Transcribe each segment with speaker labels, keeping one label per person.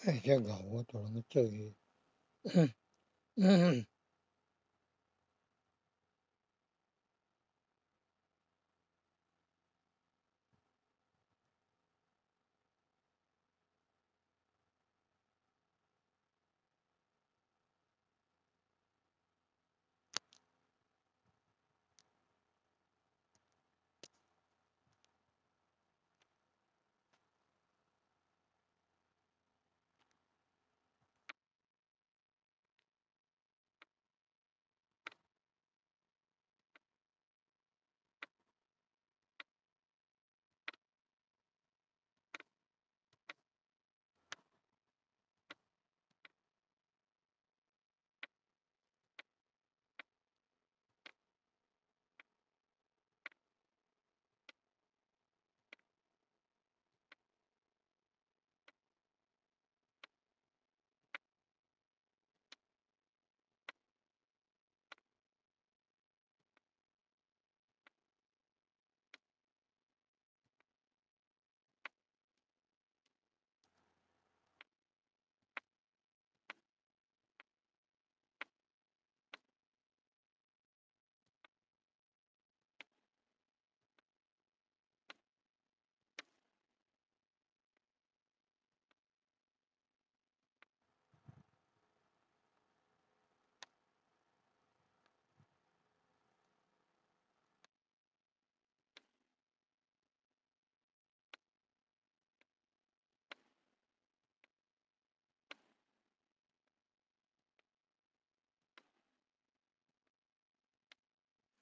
Speaker 1: 欸，遮𠢕我大人去做彼。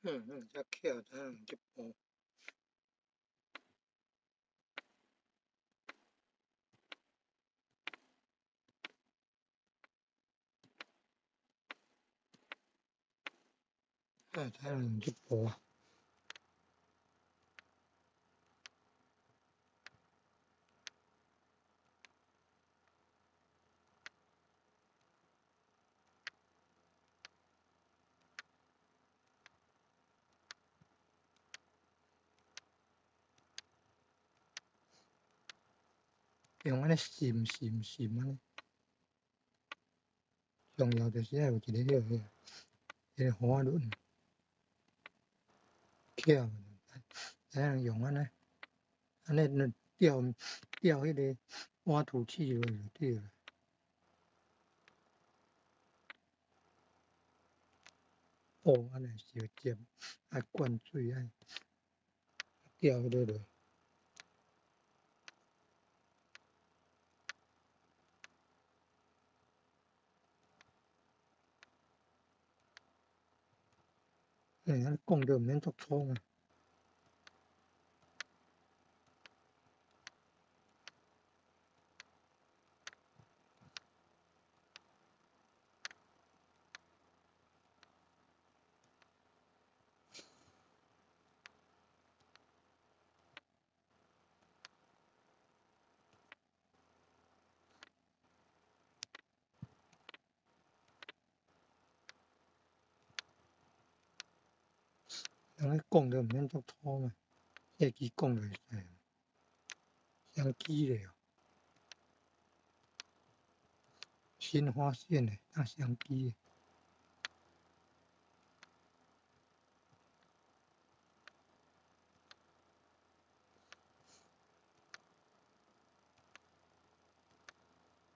Speaker 1: 嗯，遮巧，知影這步。欸，知影這步啊。用按呢糝糝糝按呢，重要就是愛有一个彼个彼个滑輪，巧，知影用按呢，按呢吊吊彼个挖土機落就對了。哦，按呢相接，愛灌水，愛吊彼个落。欸，按呢講著毋免足粗嘛。人咧講著毋免足粗嘛，細支講就會使。雙支咧哦，新發現的，當雙支的。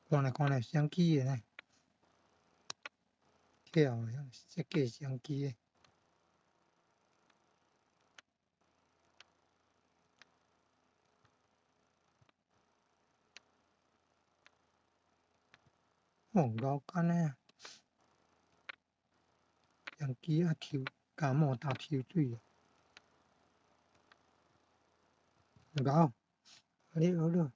Speaker 1: 看來看來雙支的呢，巧的，設計雙支的。哦，𠢕干的啊！雙支啊抽，加莫打抽水啊！𠢕，你學了。